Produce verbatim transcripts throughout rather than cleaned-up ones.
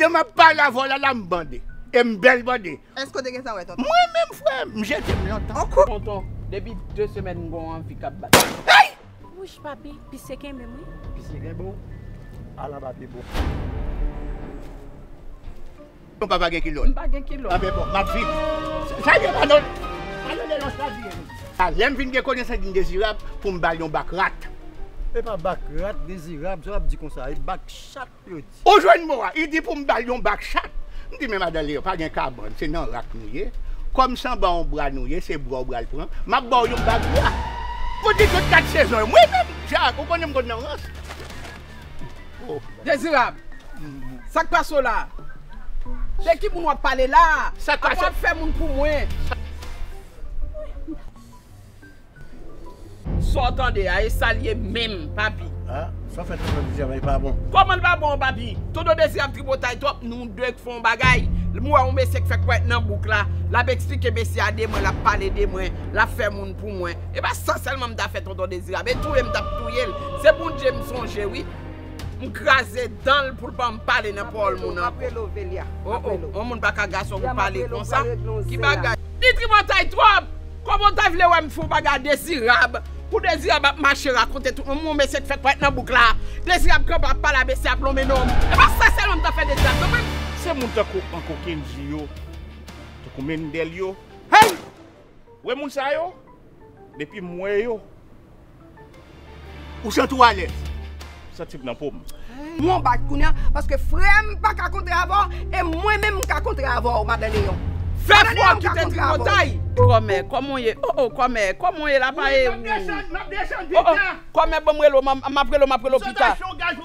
M ap pale avè w la, la m bande. E m bèl bande. Èske w te gentan wè tonton? Mwen menm, frè, m jete m lontan. Tonton, depi de semèn m gon anvi k ap bat. Hey! Wouch, papi, pisye kenbe m, wi. Pisye kenbe w? Ala papi bon. Yon papa gen kilòt. M pa gen kilòt. Anben bon, m ap viv. Sa, sa ye, Manon. Manon, lè lòs la di. A, lè m vin gen konesans, vin dezirab, pou m ba l yon bak rat. E pa bak rat, dezirab, sa w ap di konsa, e bak chat. Ou jwenn mo a, li di pou m ba l yon bak chat. M di, men madan Leyon, pa gen kabann, se nan rak nou ye. Kòm se anba yon bra nou ye, se bra w pral pran. M ap ba w yon bak rat. Pou di tout kat sezon yo. Mwen menm, Jak, ou konnen m konn nan rans. Oh. Dezirab, sa k pase w la? De ki moun w ap pale la? Sa k pase? Apa w ap fè moun pou mwen? Sa w tande a, e sa l ye menm, papi. Ah, sa w fè tonton Dezirab, e pa bon. Kòman l pa bon, papi? Tonton Dezirab tripotay twòp, nou de k fè yon bagay. M wè yon mesye k fèk parèt nan bouk la, l ap eksplike mesye a de mwen, l ap pale de mwen, l ap fè moun pou mwen. E pa sa sèlman m ta fè tonton Dezirab, e touye m t ap touye l. Se Bondye m sonje, wi. M kraze dan l pou l pa m pale nan pawòl moun ankò. M ap rele w, Velia. Oh, oh, yon moun pa ka gason pou pale konsa. Ki bagay? Li tripotay twòp! Kòman w ta vle wè m fè yon bagay a Dezirab? Pou Dezirab ap mache rakonte tout moun, yon mesye k fèk parèt nan bouk la. Dezirab kanpe ap pale a mesye ap lonmen non m. E pa sa sèlman m ta fè Dezirab, non, men. Se moun tankou ankò Kenji yo, tankou Mendel yo. Hey! Wè moun sa yo? Depi m wè yo. Ou santi w alèz? Santi m nan po m. Mwen bat kounye a, paske frè m pa ka kontre avè w, e mwen menm m ka kontre avè w, madan Leyon. Fè fò kite tripotay. Kòmè, kòman w ye? Oh, oh, kòmè, kòman w ye la, pa e ou? M ap desann, m ap desann pita. Oh, oh, kòmè, ban m rele w, m ap rele w, m ap rele w pita.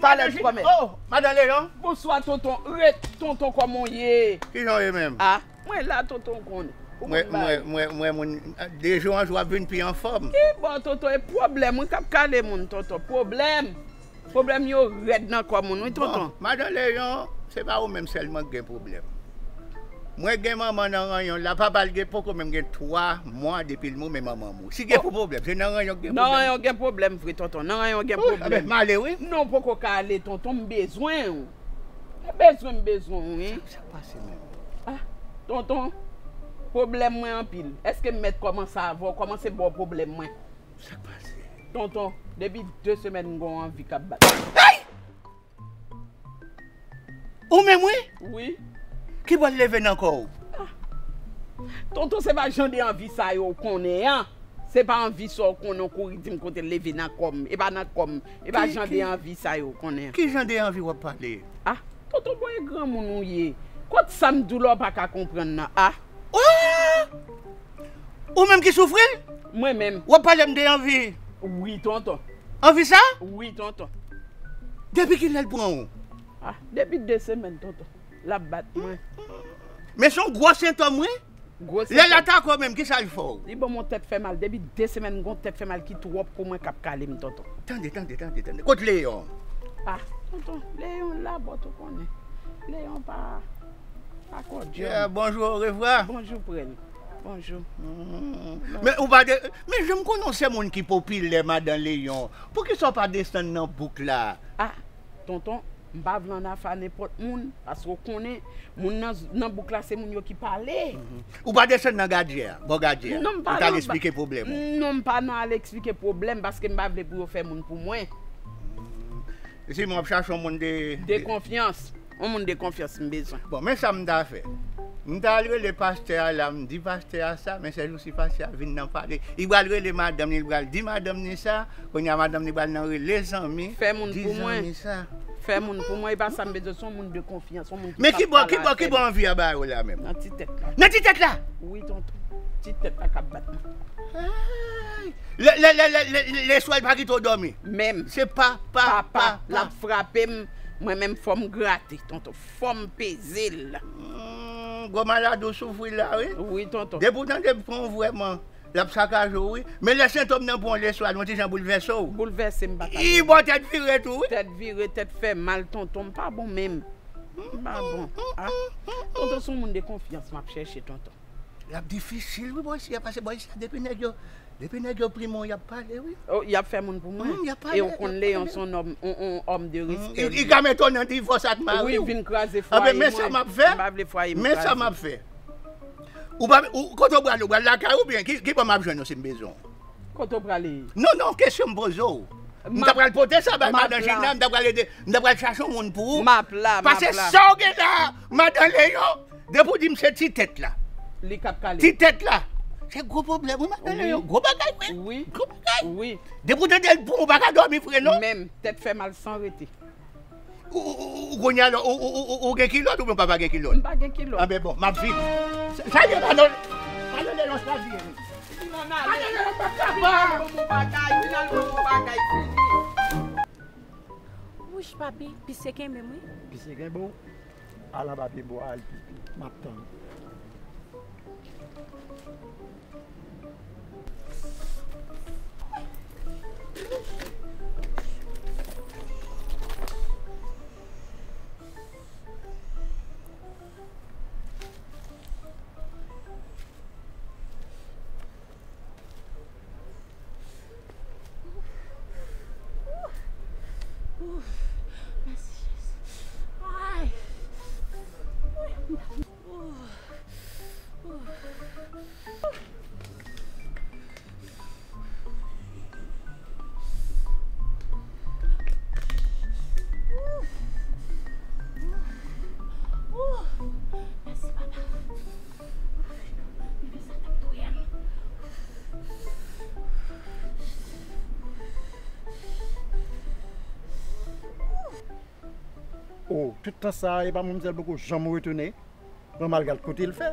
Talè, kòmè. Oh, madan Leyon. Bonswa, tonton. Ret, tonton, kòman w ye? Kijan w ye menm? Ah. Mwen la, tonton, ou konnen. Ou konn bagay. Mwen, mwen, mwen, moun, de jou an jou, w ap vin pi anfòm. Ki bò, tonton, e pwoblèm, wi, k ap kale moun, tonton. Pwoblèm. Pwoblèm yo rèd nan kò moun, wi, tonton. Bon, madan Leyon, se pa ou menm sèlman k gen pwoblèm. Mwen gen manman nan ranyon la, papa l gen poko menm gen twa mwa depi l mouri, men manman mouri. Si gen pou pwoblèm, se nan ranyon k gen pwoblèm. Nan ranyon gen pwoblèm vre, tonton. Nan ranyon gen pwoblèm. Anben, m ale, wi. Non, poko ka ale, tonton, m bezwen w. M bezwen, m bezwen w, wi. Sa, sa k pase menm? Ah, tonton, pwoblèm mwen anpil. Èske m mèt kòmanse avè w, kòmanse ba w pwoblèm mwen? Sa k pase? Tonton, depi de semèn m gon anvi k ap bat. Hey! Ou menm, wi? Wi. Ki bò l leve nan kò w? Ah. Tonton, se pa jan de anvi sa yo w konnen an. Se pa anvi sa w konnen w kouri di m kote l leve nan kò m. E pa nan kò m. E pa jan de anvi sa yo w konnen an. Ki jan de anvi w ap pale? Ah, tonton, bon, e granmoun ou ye. Kot sa m di w la w pa ka konprann nan, ah? Oh! Ou menm ki soufri l? Mwen menm. W ap pale m de anvi? Wi, tonton. Anvi sa? Wi, tonton. Depi kilè l pran w? Ah, depi de semèn, tonton. L ap bat mwen. Men se yon gwo sentòm, wi. Gwo sentòm. Lè l atake w menm, kisa l fè w? Li ban m yon tèt fè mal. Depi de semèn, m gon tèt fè mal ki twòp pou mwen k ap kale m, tonton. Tande, tande, tande, tande. Kot Leyon? Ah, tonton, Leyon la, bon, ou konnen. Leyon pa, pa kòdyòm. Yeah, bonjou, orevwa. Bonjou, Prèl. Bonjou. Hmm. Men ou pa de, men jan m konnen w se moun ki popilè, madan Leyon. Poukisa w pa desann nan bouk la? Ah, tonton, m pa vle ann afa nenpòt moun, paske w konnen, moun nan, nan bouk la, se moun yo ki pale. Mhm. Ou pa desann nan gadyè a, bò gadyè a. Non, m pa nan, ou t al eksplike pwoblèm ou. Non, m pa nan al eksplike pwoblèm, paske m pa vle pou yo fè moun pou mwen. Hmm. Si m ap chache yon moun de, de konfyans. Yon moun de konfyans m bezwen. Bon, men sa m ta fè. M ta al rele pastè a la, m di pastè a sa, men sèl jou si pastè a vin nan pale. Li pral rele madanm li, li pral di madanm li sa, kounye a madanm li pral nan rele zanmi, di zanmi sa. Fè moun pou mwen. Fè moun pou mwen, e pa sa m bezwen, se yon moun de konfyans, yon moun ki p ap pale avè m. Men ki bò, ki bò, ki bò anvi a ba yo la menm? Nan ti tèt la. Nan ti tèt la? Wi, tonton. Ti tèt la k ap bat mwen. Ay! Lè, lè, lè, lè, lè, lè, lèswa l pa kite w dòmi. Menm. Se pa, pa, pa, pa, pa. L ap frape m, mwen menm fò m grate, tonton. Fò m peze l. Hmm, gwo maladi w soufri la, wi. Wi, tonton. Depi w tande pran w vrèman, l ap sakaje w, wi. Men lè sentòm nan pran w lèswa, l yon ti jan boulvèse w. Boulvèse m, papa. Li ba w tèt vire tou, wi. Tèt vire, tèt fè mal, tonton. M pa bon menm. M pa bon. Ah. Tonton, se yon moun de konfyans m ap chèche, tonton. L ap difisil, wi, bò isi a, paske bò isi a, depi nèg yo, Depi nèg yo primo, y ap pale, wi. Oh, y ap fè moun pou mwen. Mm, y ap pale, e ou konn Leyon se yon nonm, yon, yon òm de respè. Mm, li ka mete w nan divòs ak mari w. Wi, vin kraze fwaye mwen. Men sa m ap fè. M pa vle fwaye m kraze. Men sa m ap fè. Ou pa, ou, kote w prale, ou pral lakay ou byen? Ki, ki bò m ap jwenn ou si m bezwen w? Kote w prale? Non, non, kesyon m poze w. M ta pral pote sa bay madan Jina, m ta pral ede, m ta pral chache yon moun pou ou. M ap la, m ap la. Paske sa w gen la, madan Leyon, depi w di m se ti tèt la. Li k ap kale. Ti tèt la. Se gwo pwoblèm, wi, madan Leyon. Gwo bagay, wi. Wi. Gwo bagay. Wi. Depi w tande l bon, ou pa ka dòmi vre, non. Menm, tèt fè mal san rete. Ou, ou, ou, ou kounye a la, ou, ou, ou, ou, ou gen kilòt oubyen w pa, pa gen kilòt? M pa gen kilòt. Anben bon, m ap vini. Sa, sa ye, pa nan, pa nan Leyon sa vini. Vin ann ale. Pa nan Leyon, m pa kapab. Vin al ban m yon bagay, vin al ban m yon bagay, fini. Wouch, papi, pise kenbe m, wi. Pise kenbe w? Al anba pye bwa, al pipi. M ap tann ou. Mèsi, Jezi. Ay. Mèsi, papa. Bebe sa t ap touye m. Oh, tout tan sa a, e pa manmzèl poko janm retounen? Bon, m al gad kote l fè.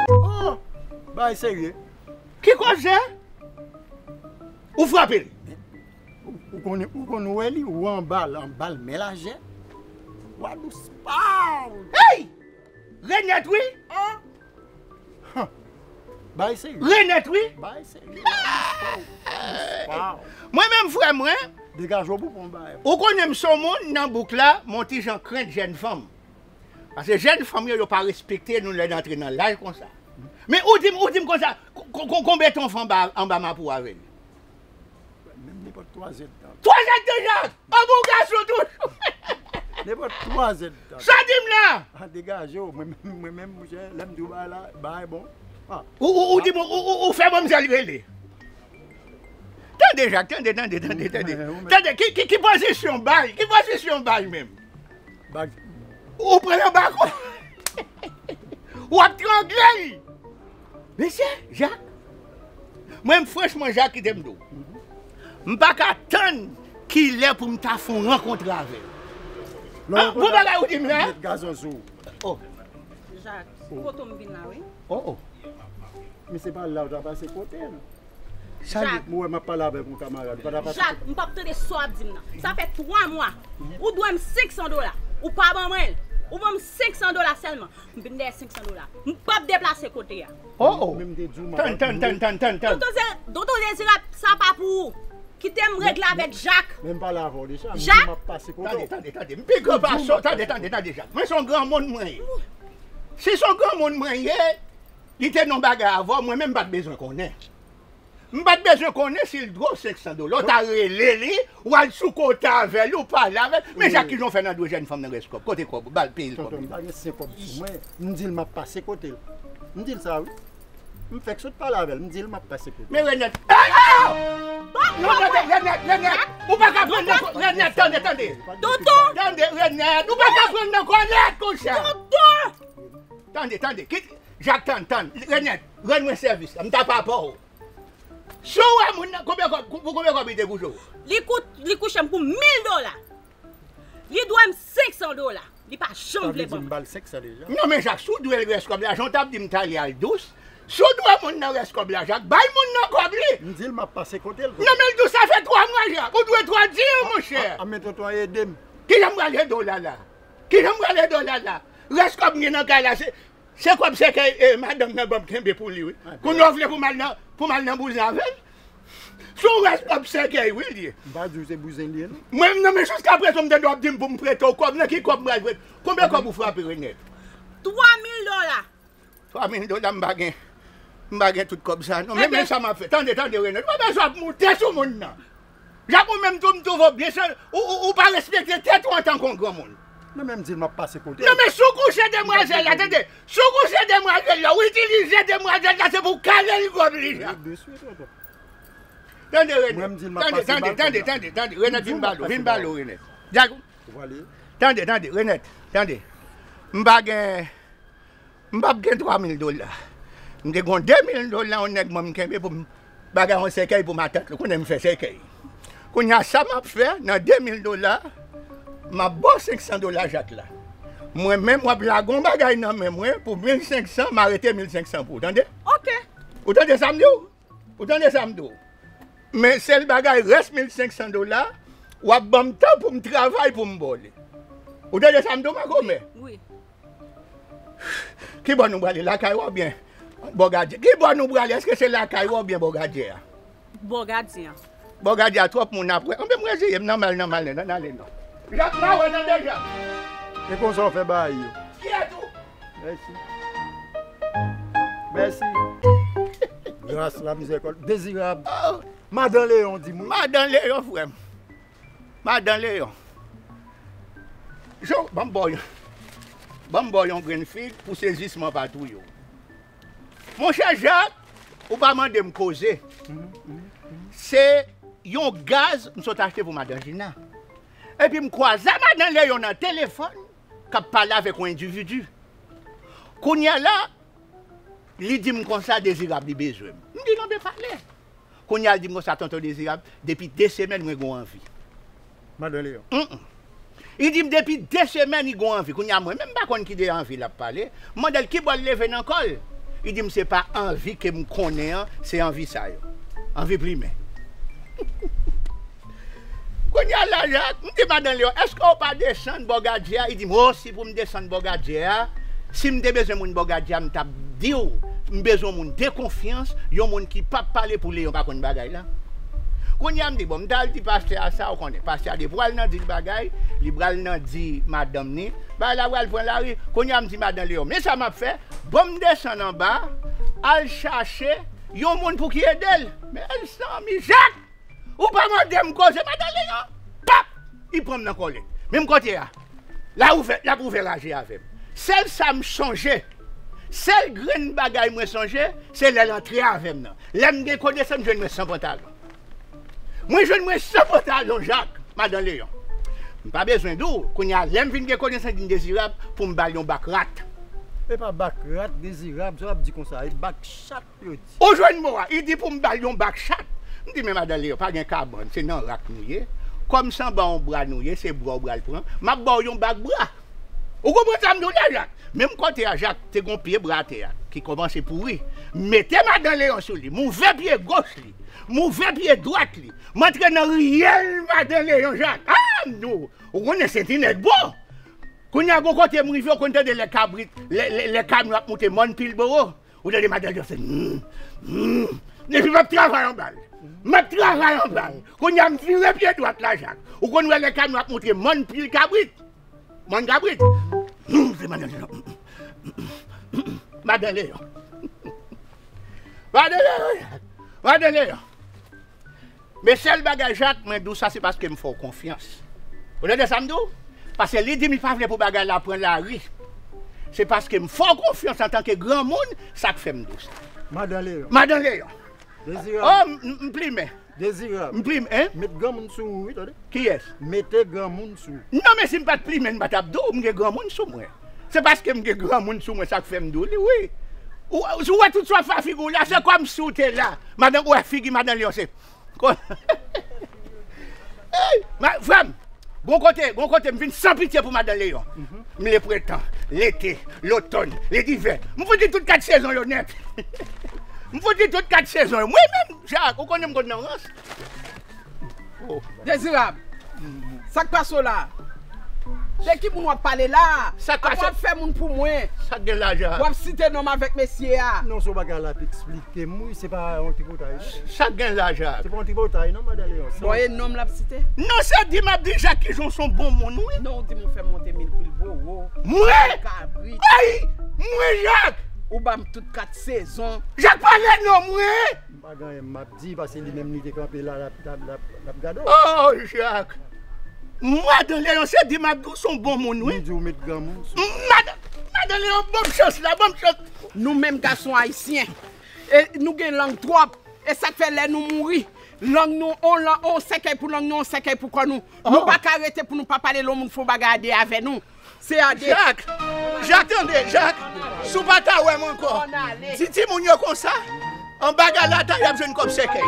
Oh! Bagay serye. Ki koze? Ou frape l. Ou, ou konn, ou konn wè li, ou anba l, anba l, men lajè. Wa dous, paw! Hey! Renèt, wi! An! Hah! Bay serye. Renèt, wi! Bay serye. Wa dous, paw! Wa dous, paw! Mwen menm, frè mwen, degaje w pou pran bagay. Ou konnen m se yon moun nan bouk la, m yon ti jan krent jèn fanm. Paske jèn fanm yo, yo pa respekte nou lè n antre nan laj konsa. Men ou di m, ou di m konsa, ko-, ko-, ko-, konbyen tan w fè anba, anba mapou avè l? Menm nenpòt twa zèdtan. Twa zèdtan, Jak! An bon gason toujou! Nenpòt twa zèdtan. Sa di m la? Ah, degaje w. Mwen menm, mwen menm, monchè, lè m di w bagay la, bagay bon. Ah. Ou, ou, ou di m, ou, ou, ou fè manmzèl rele. Tande, Jak, tande, tande, tande, tande. Ou menm, ou menm. Tande, ki, ki, ki pozisyon bay? Ki pozisyon bay menm? Bag. Ou pran nan bako. W ap trangle l. Mesye, Jak. Mwen, franchman, Jak, kite m di w. M pa ka tann kilè pou m ta fè yon rankontre avè l. Ah, bon bagay ou di m la. Met gazon sou ou. Oh. Jak, kote w m vin la, wi. Oh, oh. Men se pa la w ta pase kote l. Sa li, Jak. Mwen wè m ap pale avèk yon kamarad, ou pa ta pase. Jak, m p ap tande sa w ap di m nan. Sa fè twa mwa. Ou dwe m senk san dola. Ou pa ban mwen l. Ou ban m senk san dola sèlman. M vin dèyè senk san dola. M p ap deplase kote a. Oh, oh. Men m te di w, tann, tann, tann, tann, tann, tann. Tonton Ze-, Tonton Dezirab, sa pa pou ou. Kite m regle avèk Jak. Men m pale avè w deja, m di m ap pase kote w. Tande, tande, tande. M pi gran pase w. Tande, tande, tande, Jak. Mwen se yon granmoun mwen ye. Si se yon granmoun mwen ye, li te nan bagay avè w, mwen menm m pa t bezwen konnen. M pa t bezwen konnen si l dwe w senk san dola. W ta rele li, w al sou kote avè li, w pale avè l. Men Jak, kijan w fè nan dwe jèn fanm nan rès kòb? Kote kòb ou? Ba l, peye l kòb li. Tonton, m pa gen senk kòb sou mwen. M di l m ap pase kote l. M di l sa, wi. M fèk sot pale avè l, m di l m ap pase kote. Men Renèt. Ey, oh! Non, tande, Renèt, Renèt, ou pa ka pran nan kò-, Renèt, tande, tande. Tonton! Tande, Renèt, ou pa ka pran nan kòlèt konsa. Tonton! Tande, tande, kit, Jak, tann, tann, Renèt, rann mwen sèvis la, m ta pa pa w. Si w wè moun nan, konbyen kòb, pou konbyen kòb li te kouche w? Li kou-, li kouche m pou mil dola. Li dwe m senk san dola. Li pa janm vle ban m. Sa vle di m ba l senk san deja. Non, men Jak, si w dwe l rès kòb la, jan w t ap di m talè a l dous. Si w dwe moun nan rès kòb la, Jak, bay moun nan kòb li. M di l m ap pase kote l. Non, men l dous, sa fè twa mwa, Jak. Ou dwe twa dir, monchè. A, a, men tonton, ede m. Kijan m pral ede w la, la? Kijan m pral ede w la, la? Rès kòb m gen nan kay la, se, se kòb sèkèy, e, madanm nan ban m kenbe pou li, wi. Kounye a w vle pou m al nan, pou m al nan bouzen avè l? Se yon rès kòb sèkèy, wi, li ye. M pa di w se bouzen li ye, non. Mwen, non, men jiskaprezan, m tande w ap di m pou m prete w kòb. Nan ki kòb m pral prete? Konbyen kòb ou frape, Renèt? Twa mil dola. Twa mil dola, m pa gen. M pa gen tout kòb sa, non. Men, men sa m ap fè. Tande, tande, Renèt. Ou pa bezwen ap moute sou moun nan. Jak, ou menm tou, m twouve w byen, se, ou, ou, ou pa respekte tèt ou antanke yon granmoun. Non, men m di l m ap pase kote. Non, men si w kouche demwazèl la, tande, si w kouche demwazèl la, w itilize demwazèl la, se pou w kale l kòb li, Jak. Wi, de swit, tonton. Tande, Renèt. Mwen, m di l m ap pase bal. Tande, tande, tande, tande. Renèt, vin balo, vin balo, Renèt. Jak, tande, tande, Renèt, tande. M pa gen, m p ap gen twa mil dola. M te gon de mil dola, yon nèg ban m kenbe pou m bagay yon sèkèy pou matant li. Kounye a m fè sèkèy. Kounye a, sa m ap fè, nan de mil dola, m ap ba w senk san dola Jak la. Mwen menm, w ap lage yon bagay nan men mwen pou mil senk san, m a rete mil senk san pou w, tande? Ok. Ou tande sa m di w? Ou tande sa m di w? Men sèl bagay, rès mil senk san dola, w ap ban m tan pou m travay pou m ba w li. Ou tande sa m di w, makomè? Wi. Ki bò nou prale, lakay ou oubyen bò gadyen? Ki bò nou prale? Èske se lakay ou oubyen bò gadyen an? Bò gadyen an. Bò gadyen an, twòp moun ap wè. Anben, m reziye m, nan mal, nan mal, nan ale non. Jak, m a wè nan deja. E konsa w fè bagay yo. Kiyès ou? Mèsi. Mèsi. Gras, lamizèrikòd. Dezirab. Oh. Madan Leyon, di m wi. Madan Leyon, frè m. Madan Leyon. Jo, ban m ba w yon, ban m ba w yon grenn fig pou sezisman pa touye w. Monchè Jak, ou pa mande m koze. Se yon gaz m sot achte pou madan Jina. Epi m kwaze a madan Leyon nan telefòn k ap pale avèk yon endividi. Kounye a la, li di m konsa Dezirab li bezwen m. M di non, ben pale. Kounye a, li di m konsa, Tonton Dezirab, depi de semèn mwen gon anvi. Madan Leyon. Mm, mm. Li di m depi de semèn li gon anvi. Kounye a, mwen menm m pa konn ki de anvi l ap pale. M mande l ki bò l leve nan kò l. Li di m se pa anvi ke m konnen an, se anvi sa yo. Anvi plimen. Kounye a la, Jak, m di madan Leyon, èske w pa desann bò gadyen an? Li di m, o, si pou m desann bò gadyen an, si m te bezwen moun bò gadyen an, m t ap di w, m bezwen moun de konfyans, yon moun ki p ap pale pou Leyon pa konn bagay la. Kounye a, m di, bon, m t al di pastè a sa, ou konnen, pastè a depi w al nan di l bagay, li pral nan di madanm ni, bagay la pral pran lari. Kounye a, m di madan Leyon, men sa m ap fè, bon, m desann anba, al chache yon moun pou ki ede l. Mezanmi, Jak! Ou pa mande m koze, madan Leyon, pap! Li pran m nan kòlèt. Menm kote a, la ouvè, l ap ouvè raje avè m. Sèl sa m sonje, sèl grenn bagay mwen sonje, se lè l antre avè m nan. Lè m gen konesans, m jwenn mwen san pantalon. Mwen jwenn mwen san pantalon, Jak, madan Leyon. M pa bezwen di w, kounye a, lè m vin gen konesans, vin dezirab, pou m ba l yon bak rat. E pa bak rat, Dezirab, sa w ap di konsa, e bak chat. Ou jwenn mo a, li di pou m ba l yon bak chat. M di, men madan Leyon, pa gen kabann, se nan rak nou ye. Kòm se anba yon bra nou ye, se bra w pral pran. M ap ba w yon bak bra. Ou konprann sa m di w la, Jak? Menm kote a, Jak, te gon pye bwa atè a, ki kòmanse pouri. M mete madan Leyon sou li, m ouvè pye goch li, m ouvè pye dwat li. M antre nan riyèl madan Leyon, Jak. A, non! Ou konnen se ti nèg bon. Kounye a, gon kote m rive, ou konn tande lè kabrit, lè, lè, lè kamyon ap moute mòn Pilbowo. Ou tande madan Leyon se, hmm, hmm. Epi m ap travay anba l. M ap travay anba l. Kounye a m vire pye dwat la, Jak. Ou konn wè lè kanyon ap montre mòn pil kabrit. Mòn kabrit. Hmm, se madan Leyon. Madan Leyon. Madan Leyon, Jak. Madan Leyon. Men sèl bagay, Jak, mwen di w sa, se paske m fè w konfyans. Ou tande sa m di w? Paske li di m li pa vle pou bagay la pran lari. Se paske m fè w konfyans antanke granmoun, sa k fè m di w sa. Madan Leyon. Madan Leyon. Dezirab. Oh, m, m, m plimen. Dezirab. M plimen, hein? Met granmoun sou ou, wi, tande? Kiyès? Mete granmoun sou ou. Non, men si m pa t plimen, m pa t ap di w m gen granmoun sou mwen. Se paske m gen granmoun sou mwen, sa k fè m di w li, wi. Ou, ou wè tout sa w ap fè figi w la, se kòmsi w te la. Madan, ou wè figi Madan Leyon, se Ko-, Ey, ma, frè m, gon kote, gon kote m vin san pitye pou Madan Leyon. M le prentan, lete, lotòn, ledivè. M fout li tout kat sezon yo nèt. M fout li tout kat sezon yo. Mwen menm, Jak, ou konnen m konn nan rans. Oh. Dezirab, sa k pase w la? De ki moun w ap pale la? Sa k pase? Apa w ap fè moun pou mwen? Sa k gen la, Jak? W ap site non m avèk mesye a. Non, se yon bagay l ap eksplike m, wi, se pa yon tripotay, non. Sa k gen la, Jak? Se pa yon tripotay, non, Madan Leyon. Bon, e non m l ap site? Non, se di m ap di Jak kijan w se yon bon moun, wi. Non, w di m w fè monte mil pil bowo. Mwen? Kabrit. Ay! Mwen, Jak! Ou ba m tout kat sezon. Jak, pale non, mwen! M pa gen anyen m ap di, paske li menm li te kanpe la, l ap, l ap, l ap, l ap gade w. Oh, Jak! Madan Leyon, se di m ap di w se yon bon moun, wi. M di w met granmoun sou. Madan, Madan Leyon, ban m chans la, ban m chans. Nou menm gason ayisyen, e nou gen lang twòp. E sa k fè lè nou mouri, lang nou, on lang, on sèkèy pou lang nou, on sèkèy pou kò nou. Nou pa ka rete pou nou pa pale lè yon moun fè yon bagay a de avè nou. Se a de. Jak! Jak, tande, Jak! Si w pa ta wè m ankò, di timoun yo konsa, anba galatay, y ap jwenn kòb sèkèy.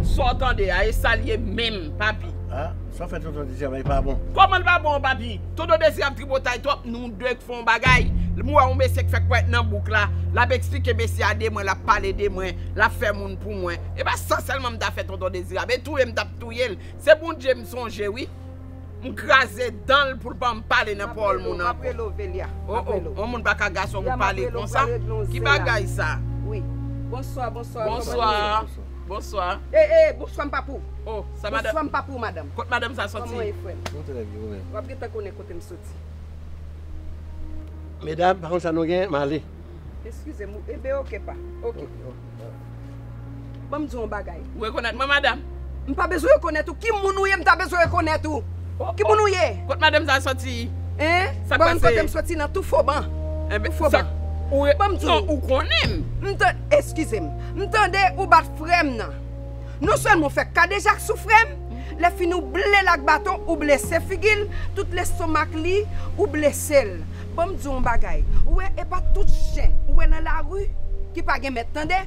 Sa w tande a, e sa l ye menm, papi. Ah, sa w fè tonton Dezirab, e pa bon. Kòman l pa bon, papi? Tonton Dezirab tripotay twòp, nou dwe fè yon bagay. M wè yon mesye k fèk parèt nan bouk la, l ap eksplike mesye a de mwen, l ap pale de mwen, l ap fè moun pou mwen. E pa sa sèlman m ta fè tonton Dezirab, e touye m t ap touye l. Se Bondye m sonje, wi. M kraze dan l pou l pa m pale nan pawòl moun ankò. M ap rele w, Velia. Oh, oh, yon moun pa ka gason pou pale konsa. Ki bagay sa? Wi. Bonswa, bonswa. Bonswa. Bonswa. Eh, eh, bonswa, m pa pou. Oh, sa madanm. Bonswa, m pa pou, madanm. Kot madanm sa soti? Kòman w ye, frè m? Mwen trè byen, ou menm? W ap gentan konnen kote m soti. Medam, pa konn sa nou gen, m ale. Eskize m, enben, oke, pa. Oke. Oke, oke. Ban m di w yon bagay. Ou rekonèt mwen, madanm? M pa bezwen rekonèt ou. Ki moun ou ye, m ta bezwen rekonèt ou? Oh, oh. Ki moun ou ye? Kot madanm sa soti? Hein? Sa k pase? Ban m kote m soti nan tou fo ban. Enben, tou fo ban. Ban m di w. Non, ou konnen m. M ta, eskize m. M tande ou bat frè m nan. Non sèlman w fè kadejak sou frè m, lè fini w ble l ak baton, ou blese figi l, tout lestomak li, ou blese l. Ban m di w yon bagay. Ou wè, e pa tout chen ou wè nan lari ki pa gen mèt, tande?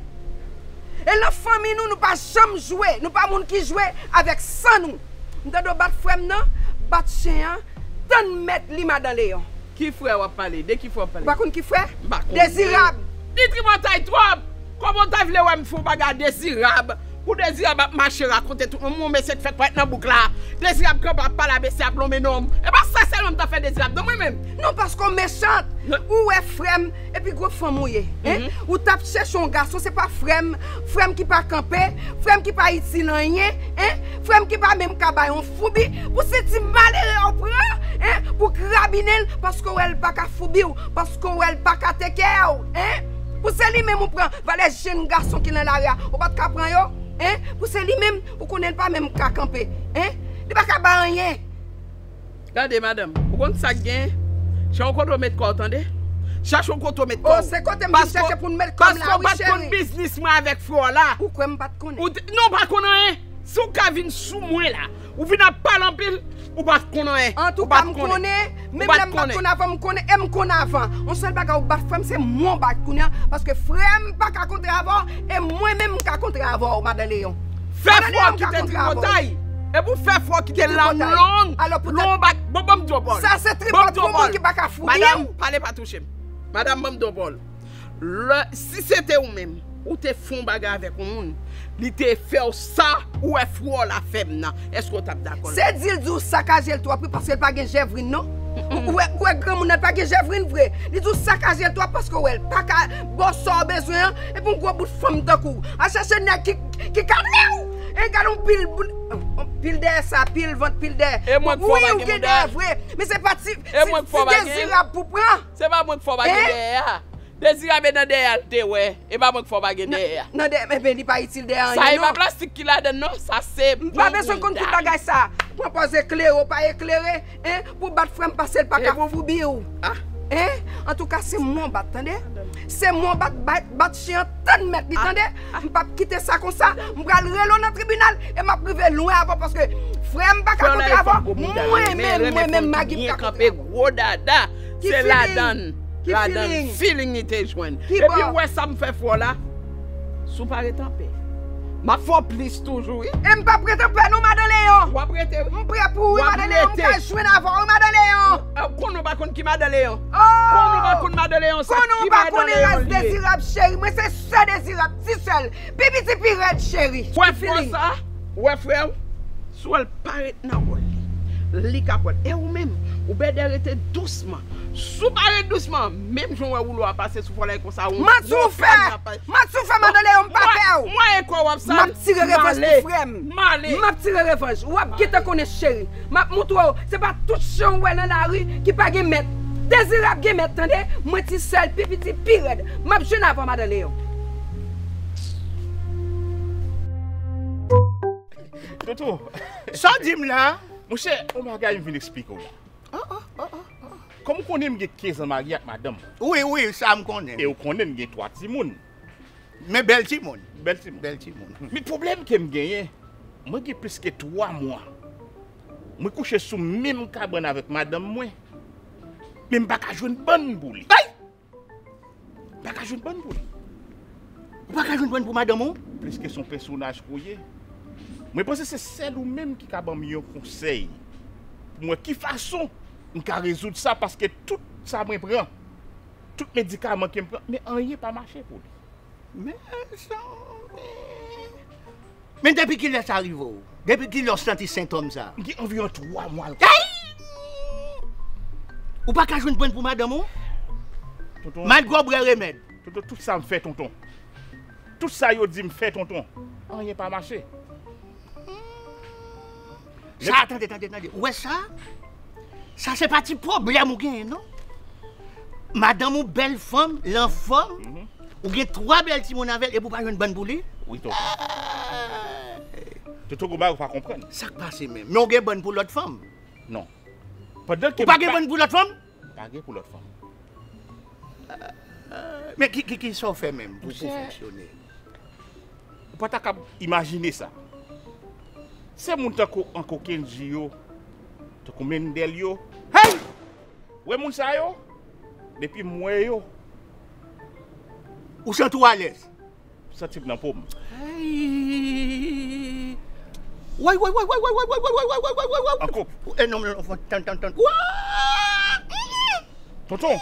E nan fanmi nou, nou pa janm jwe, nou pa moun ki jwe avèk san nou. M tande w bat frè m nan, bat chen an, tann mèt li, Madan Leyon. Ki frè w ap pale? De ki frè w ap pale? Ou pa konn ki frè? M pa konn. Dezirab. Li tripotay twòp! Kòman w ta vle wè m fè yon bagay a Dezirab? Pou Dezirab ap mache rakonte tout moun, yon mesye k fèk parèt nan bouk la. Dezirab kanpe ap pale a mesye ap lonmen non m. E pa sa sèlman m ta fè Dezirab, non mwen menm. Non, paske w mechan. Ou wè frè m, epi gwo fanm ou ye, hein? Ou t ap chèche yon gason, se pa frè m, frè m ki pa kanpe, frè m ki pa itil anyen, hein? Frè m ki pa menm ka bay yon foubi, pou se ti malere w pran, hein? Pou krabinen l, paske w wè l pa ka foubi w, paske w wè l pa ka teke w, hein? Pou se li menm ou pran, valè jenn gason ki nan lari a, ou pa t ka pran yo, hein? Pou se li menm, ou konnen l pa menm ka kanpe, hein? Li pa ka bay anyen. Gade, madanm, ou konn sa k gen? Chache yon kote w met kò w, tande? Chache yon kote w met kò w. Oh, se kote m vin chèche pou m met kò m la, wi, cheri. Paske w pa t konn biznis mwen avèk frè w la. Ou kwè m pa t konnen? Ou te, non, w pa konn anyen. Si w ka vin sou mwen la, ou vin ap pale anpil, ou pa t konn anyen. Antouka, m konnen, menm lè m pa t konn avan, m konnen, e m konn avan. Yon sèl bagay, ou bat frè m, se mwen w bat kounye a, paske frè m pa ka kontre avè w, e mwen menm m ka kontre avè w, Madan Leyon. Fè frè w kite tripotay. E pou fè frè w kite lang long, long bat. Bon, ban m di w yon pawòl. Sa se tripot pou moun ki pa ka foubi w. Madanm, pale pa touche m. Madanm, ban m di w yon pawòl. Lè, si se te ou menm, ou te fè yon bagay avèk yon moun, li te fè w sa ou wè frè w la fè m nan, èske w t ap dakò l? Se di l di w sakaje l twòp wi, paske l pa gen jèvrin non. Ou wè, ou wè granmoun nan pa gen jèvrin vre. Li di w sakaje l twòp paske w wè l pa ka ba w sa w bezwen an. Epi yon gwo bout fanm tankou w. Al chèche nèg ki, ki kadre w. E gade yon pil bout, yon pil dèyè sa, pil vant, pil dèyè. E mwen k fè w pa gen mouda? Wi, ou gen dèyè vre. Men se pa ti, ti, ti dezirab pou pran. Se pa mwen k fè w pa gen dèyè a. Dezirab e nan dèyè a l te wè. E pa mwen k fè w pa gen dèyè a. Nan dèyè, men li pa itil dèyè anyen non. Sa e pa plastik ki ladan l non, sa se pou mouda. M pa bezwen konn tout bagay sa. Pran pòz eklere, w pa eklere, en, pou bat frè m pase l pa ka foubi w. En, antouka se mwen w bat, tande? Se mwen w bat, bat, bat chen an tann mèt li, tande? M p ap kite sa konsa, m pral rele w nan tribinal e m ap rive lwen avè w paske frè m pa ka kontre avè w, mwen menm, mwen menm Magi m ka kontre avè w. Gwo dada. Se ladan, ladan feeling li te jwenn. Epi ou wè sa m fè fè w la? Si w pa ret anpè, m ap fè w plis toujou, wi. E m p ap ret anpè non, Madan Leyon. W ap rete, wi. M prè pou ou, wi, Madan Leyon. M ka jwenn avè w, wi, Madan Leyon. Konnen w pa konn ki Madan Leyon. Konnen w pa konn Madan Leyon, sa ki Madan Leyon li ye. Dezirab, cheri. Mwen se sè Dezirab, ti sè l. Pi piti, pi rèd, cheri. Ou wè fè w sa? Ou wè frè w? Si w wè l pa ret nan wòl li, li ka pran l. E ou menm, ou bèdè rete dousman. Si w pa ret dousman, menm jan w wè woulo a pase sou fò la e konsa, yon manti ou fè! Manti ou fè, Madan Leyon, m pa pè w! Mwen e kò w ap sal. M ap tire revanj pou frè m. M ap tire revanj. W ap gentan konnen, cheri. M ap montre w. Se pa tout chen w wè nan lari ki pa gen mèt. Dezirab gen mèt, tande? Mwen ti sè l, pi piti, pi rèd. M ap jwenn avè w, Madan Leyon. Toto. Sa w di m la? Monchè, yon bagay m vin eksplike w la. Kòm ou konnen m gen kenz an marye ak madanm. Wi, wi, sa m konnen. E ou konnen m gen twa timoun. Men bèl timoun. Bèl timoun. Bèl timoun. Men pwoblèm ke m genyen, mwen gen plis ke twa mwa. Mwen kouche sou menm kabann avèk madanm mwen. Men m pa ka jwenn bann pou li. Ay! Pa ka jwenn bann pou li. Ou pa ka jwenn bann pou madanm ou? Pliske se yon pèsonaj ke w ye, mwen panse se sèl ou menm ki ka ban m yon konsèy pou m wè ki fason m ka rezoud sa, paske tout sa mwen pran, tout medikaman ke m pran, men anyen pa mache pou li. Men sa, men Men depi kilè sa rive w? Depi kilè w santi sentòm sa? M gen anviwon twa mwa l. Ay! Ou pa ka jwenn prann pou madanm ou? Tonton. Malgre w bwè remèd. Tonton, tout sa m fè, tonton. Tout sa yo di m fè, tonton. Anyen pa mache. Sa, tande, tande, tande. Ou wè sa? Sa se pa ti pwoblèm ou genyen, non. Madanm ou bèl fanm, l anfòm. Mhm. Ou gen twa bèl timoun avè l, epi ou pa jwenn bann pou li? Wi, tonton. Ah! Tonton, gon bagay ou pa konprann. Sa k pase menm? Men ou gen bann pou lòt fanm? Non. Pandan ke ou pa gen bann pou lòt fanm? Pa gen pou lòt fanm. Men ki, ki, ki sa w fè menm pou, pou fonksyone? Ou pa ta kab imajine sa. Se moun tankou Uncle Kendji yo, tankou Mendel yo. Hey! Wè moun sa yo? Depi m wè yo. Ou santi w alèz? M santi m nan po m. Hey! Way, way, way, way. Ankò. Eh, non, non, non, tann, tann, tann. Wa! Tonton.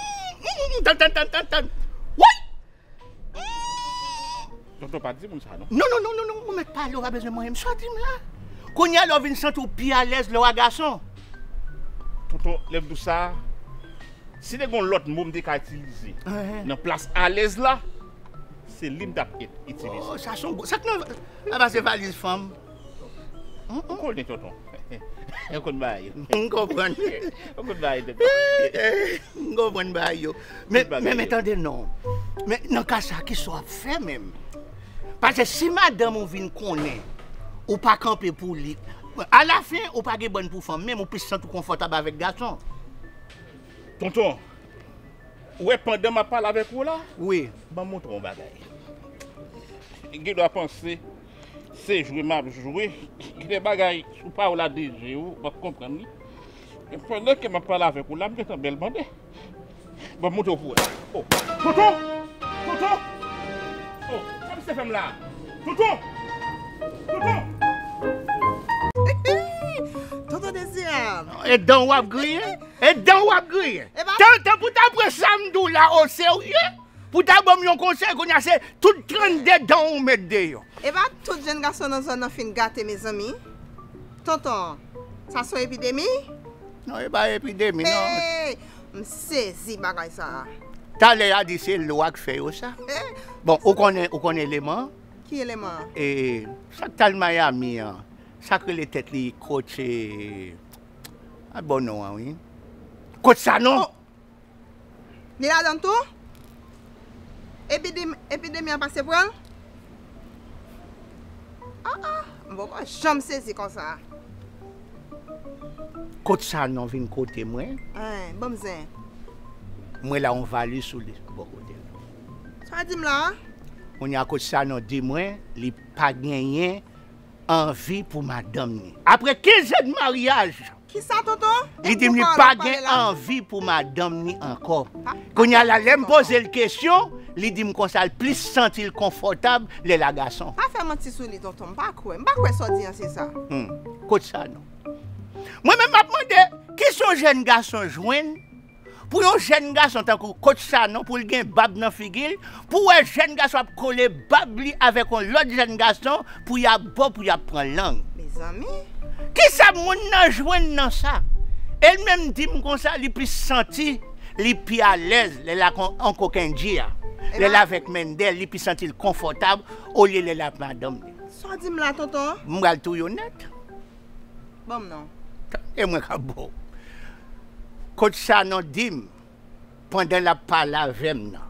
Tann, tann, tann, tann, tann. Way! Tonton, pa di moun sa, non. Non, non, non, non, non, ou mèt pale, ou pa bezwen manyen m. Sa w di m la? Kounye a la w vin santi w pi alèz lè w a gason. Tonton, lè m di w sa, si te gen yon lòt mo m te ka itilize nan plas alèz la, se li m t ap itilize. Oh, sa se yon gwo, sa k nan, sa pa se valiz fanm. Ou konnen, tonton. Ou konn bagay yo. M konprann. Ou konn bagay, tonton. M konprann bagay yo. Men, men, men tande non. Men nan ka sa, kisa w ap fè menm? Paske si madanm ou vin konnen ou pa kanpe pou li, alafen, ou pa gen bann pou fanm, menm ou plis santi w konfòtab avèk gason. Tonton, ou wè pandan m ap pale avèk ou la? Wi. Ban m montre w yon bagay. Gen dwa panse se jwe m ap jwe. Gen de bagay sou pawòl a de je ou, ou p ap konprann li. Men pandan ke m ap pale avèk ou la, m gentan bèl bande. Ban m montre w pou wè. Oh. Tonton! Tonton! Oh, sa misye fè m la? Tonton! Tonton! Tonton Dezirab! E dan w ap griyen? E dan w ap griyen? Tan, tan pou ta pran sa m di w la o serye? Pou ta ban m yon konsèy, kounye a se tout trannde dan w ou met deyò. E pa tout jèn gason nan zòn nan fin gate, mezanmi. Tonton, sa se yon epidemi? Non, e pa epidemi, non. Hey! M sezi bagay sa a. Talè a di se lwa k fè yo sa. Bon, ou konnen, ou konnen eleman an? Ki eleman an? E sa k t al Miami an, sa k rele tèt li Coach, e, a bon non an, wi. Coach Sanon! Oh! Li ladan l tou? Epidemi, epidemi an pase pran l? Ah, ah, m poko janm sezi konsa. Coach Sanon vin kote mwen. Hein, ban m zen. Mwen la yon valis sou li bò kote l. Sa w di m la a? Kounye a Coach Sanon di mwen li pa genyen anvi pou madanm ni. Apre kenz an de maryaj, Kisa, tonton? Li di m li pa gen anvi pou madanm ni ankò. Kounye a la, lè m poze l kesyon, li di m konsa l plis santi l konfòtab lè l a gason. Pa fè manti sou li, tonton. M pa kwè. M pa kwè sa w di an se sa. Hmm. Kot sa non? Mwen menm m ap mande, kisa yon jèn gason jwenn pou yon jèn gason tankou Kot Sanon, pou l gen bab nan figi l, pou w wè jèn gason ap kole bab li avèk yon lòt jèn gason, pou y ap bo, pou y ap pran lang. Mezanmi. Kisa moun nan jwenn nan sa? E l menm di m konsa, li plis santi li pi alèz lè l ak yon, yon kokenn dji a. Lè l avèk Mendel, li pi santi l konfòtab olye lè l ak madanm li. Sa w di m la, tonton? M pral touye w nèt. Ban m non. Tande mwen k ap ba w. Kot Sanon di m, pandan l ap pale avè m nan.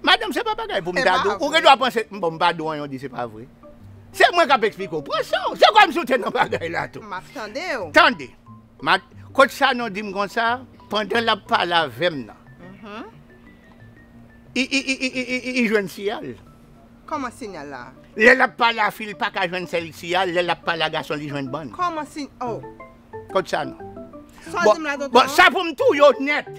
Madanm, se pa bagay pou m ta di w. Ou gen dwa panse, bon, m pa di w anyen, w di se pa vre. Se mwen k ap eksplike w. Pran san w. Se kòmsi w te nan bagay la tou. M ap tande w. Tande. Ma-, Kot Sanon di m konsa, pandan l ap pale avè m nan. Mhm. I, i, i jwenn siyal. Kòman siyal la? Lè l ap pale a fi, li pa ka jwenn sèl siyal, lè l ap pale a gason, li jwenn bann. Kòman si, oh. Kot Sanon. Sa w di m la, tonton? Bon, sa pou m touye w nèt.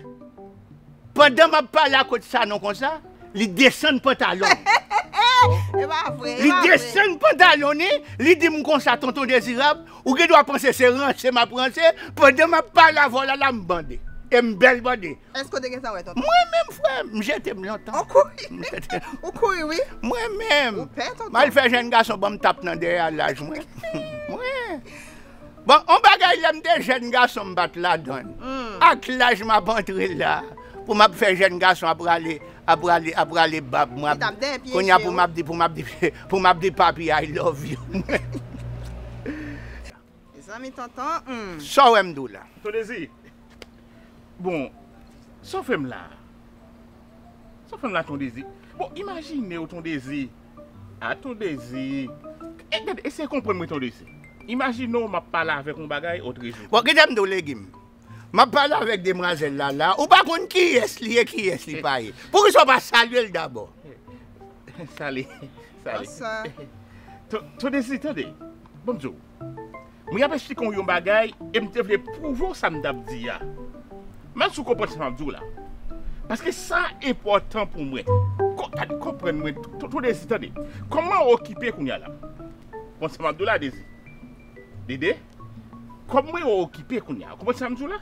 Pandan m ap pale a Kot Sanon konsa, li desann pantalon li. E pa vre, e pa vre. Li desann pantalon li, li di m konsa, tonton Dezirab, ou gen dwa panse se ranse m ap ranse, pandan m ap pale avè w la, la m bande. E m bèl bande. Èske w te gentan wè, tonton? Mwen menm, frè, m jete m lontan. Ou kouri? M jete. Ou kouri, wi. Mwen menm. Ou pè, tonton. M al fè jèn gason ban m tap nan dèyè a laj mwen. Mwen. Bon, on bagay lè m te jèn gason m pa t ladan l. Hmm. Ak laj m ap antre la, pou m ap fè jèn gason ap rale, ap rale, ap rale bab mwen. Li t ap dèyè pye. Kounye a pou m ap di, pou m ap di, pou m ap di papi I love you. Mezanmi, tonton, hmm. Sa w wè m di w la? Ton Dezi. Bon, sa w fè m la? Sa w fè m la, Ton Dezi? Bon, imajine w, Ton Dezi. A, Ton Dezi. E, gade, eseye konprann mwen, Ton Dezi. Imajine w, m ap pale avèk yon bagay, otrejou. Bon, kite m di w, Legim. M ap pale avèk demwazèl la, la. Ou pa konn kiyès li ye, kiyès li pa ye. Poukisa w pa salye l dabò? Sale, sale. Bonsoir. Ton, Ton Dezi, tande. Ban m di w. Mwen ap esplike w yon bagay, e m te vle pwouve w sa m t ap di a. Mwen si w konprann sa m ap di w la. Paske sa enpòtan pou mwen. Ko-, gade, konprann mwen, Ton, Ton Dezi, tande. Kòman w okipe kounye a la? Konprann sa m ap di w la, Dezi? Dede? Kòman w okipe kounye a? Konprann sa m di w la?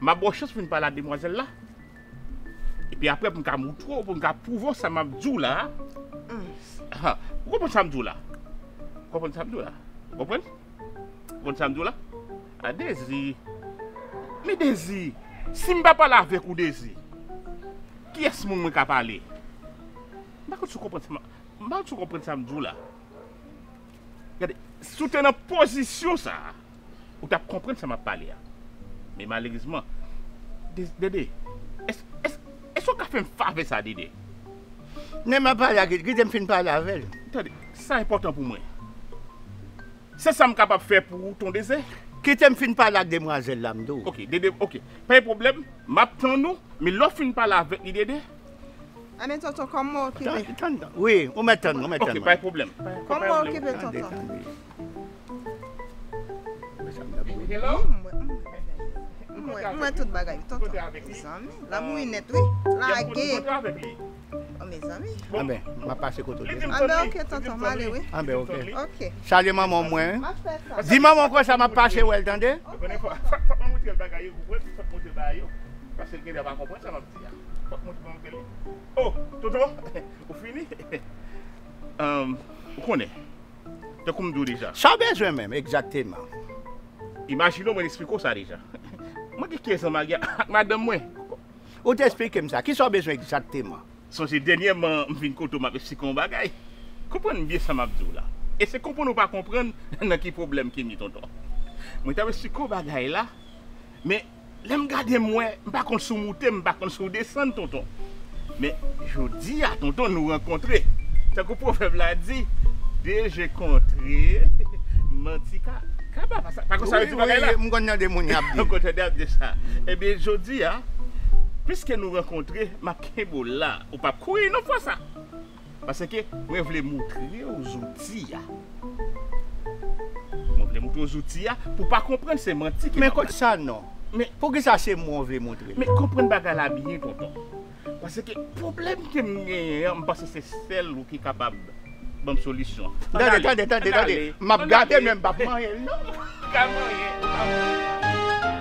M ap ba w chans pou n pale a demwazèl la. Epi apre, pou m ka moutre w, pou m ka pwouve w sa m ap di w la. Mm. Ha, ou konprann sa m di w la? Ou konprann sa m di w la? Ou konprann? Ou konprann sa m di w la? A, Dezi. Men Dezi, si m pa pale avèk ou, Dezi, kiyès moun mwen ka pale? M pa konn si w konprann sa m, m pa konn si w konprann sa m di w la. Gade, si w te nan pozisyon sa a, ou t ap konprann sa m ap pale a. Men malerezman, De-, Dede, èske, èske, èske w ka fè m favè sa, Dede? Men m ap pale a, kite m fin pale avè l. Tande, sa enpòtan pou mwen. Se sa m kapab fè pou ou, Ton Dezi? Kite m fin pale ak demwazèl la, m di w. Ok, Dede, ok. Pa gen pwoblèm, m ap tann ou, men lè w fin pale avèk li, Dede, Anben, tonton, kòman w okipe? Tann, tann, tann. Wi, ou mèt tann, ou mèt tann. Ok, pa gen pwoblèm. Kòman w okipe, tonton? Tande, tande. Hello? Wi, m wè, m wè, m wè tout bagay, tonton. Mezanmi, l ap mouri nèt, wi. Lage. Oh, mezanmi. Anben, m ap pase kote w deja. Anben, ok, tonton, m ale, wi. Anben, ok. Ok. Salye manman w mwen. M ap fè sa. Di manman w konsa m ap pase wè l, tande? Ok. Fòk, fòk mwen montre l bagay yo, ou konprann? Fòk mwen montre l bagay yo. Paske l genlè pa konprann sa m ap di a. Fòk mwen montre l. Oh, tonton, ou fini? Ahn, ou konnen. Tankou m di w deja. Sa w bezwen menm, egzakteman? Imajine w, mwen eksplike w sa deja. Mwen gen kenz an marye ak madanm mwen. Ou te eksplike m sa. Kisa w bezwen egzakteman? Sonje dènyèman m vin kote w, m ap eksplike w yon bagay. Konprann byen sa m ap di w la. E se konprann ou pa konprann nan ki pwoblèm ke m ye, tonton. Mwen t ap eksplike w bagay la, men lè m gade m wè, m pa konn si w moute m, m pa konn si w desann, tonton. Men jodi a, tonton, nou rankontre. Tankou pwovèb la di, de je kontre, manti ka, ka pa, pa sa, pa konsa yo di bagay la. M konn tande moun y ap di. Ou konn tande ap di sa. Ebyen, jodi a, piske nou rankontre, m ap kenbe w la. Ou p ap kouri non fwa sa. Paske mwen vle moutre w zouti a. Mwen vle moutre w zouti a pou pa konprann se manti ki Men kot sa non? Men poukisa se mwen w vle moutre? Men konprann bagay la byen, tonton. Paske pwoblèm ke m genyen an, m panse se sèl ou ki kapab ban m solisyon. Tande, tande, tande, tande. M ap gade men m p ap manyen l non. Ka manyen, ka manyen.